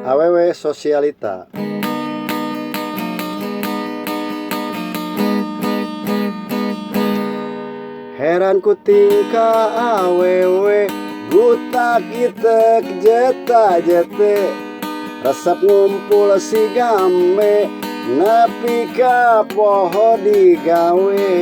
Awewe sosialita. Heran ku tingkah awewe gutak gitek jeta jete resep ngumpul si game nepi ka poho digawe.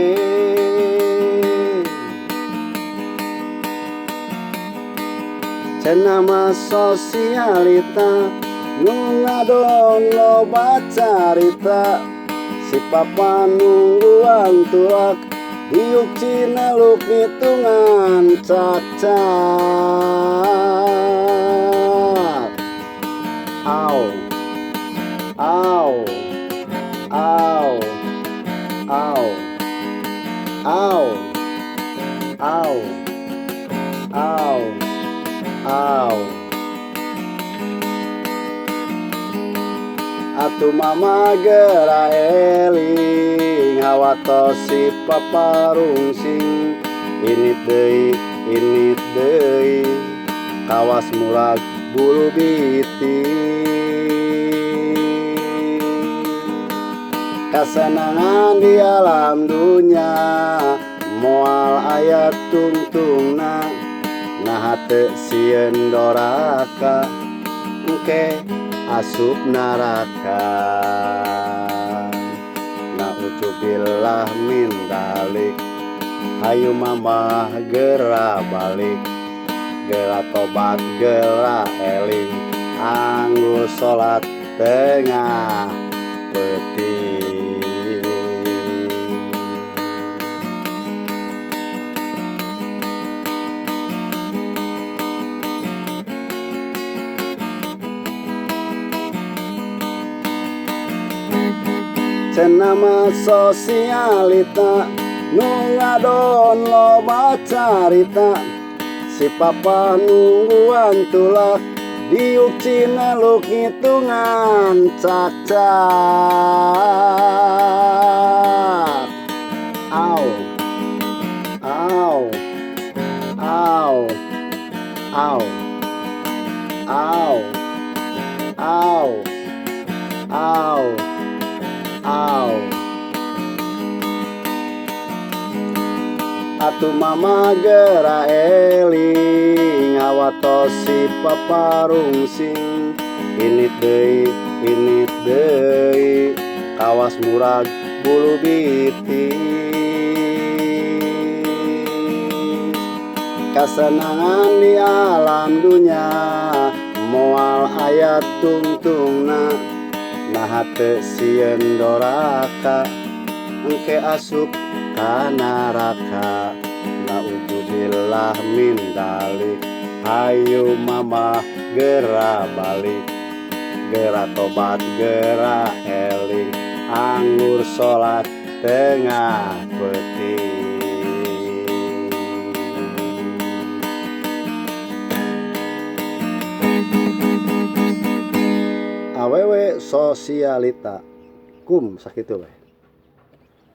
Cenah mah sosialita nu ngadon loba carita si papa nungguan tuak diuk cineluk ngitungan cak cak. Au au au au au au au au. Atuh mama geura eling hawatos si papa rungsing init deui kawas murag bulu biti. Kasenangan di alam dunya moal aya tungtungna naha teu sieun doraka engke asup neraka. Nauzubillah min dalik hayu mamah geura balik geura tobat geura eling anggur salat tengah peuting. Cenah mah sosialita nu ngadon loba carita si papa nungguan tulak diuk cineluk ngitungan cak cak. Au au au au au au au au. Atuh mama geura eling hawatos si papa rungsing init deui kawas murag bulu bitis. Kasenangan di alam dunya moal aya tungtungna naha teu sieun doraka engke asup ka neraka. Nauzubillah min dalik hayu mamah geura balik geura tobat geura eling anggur salat tengah peuting. Awewe sosialita kum sakitu we.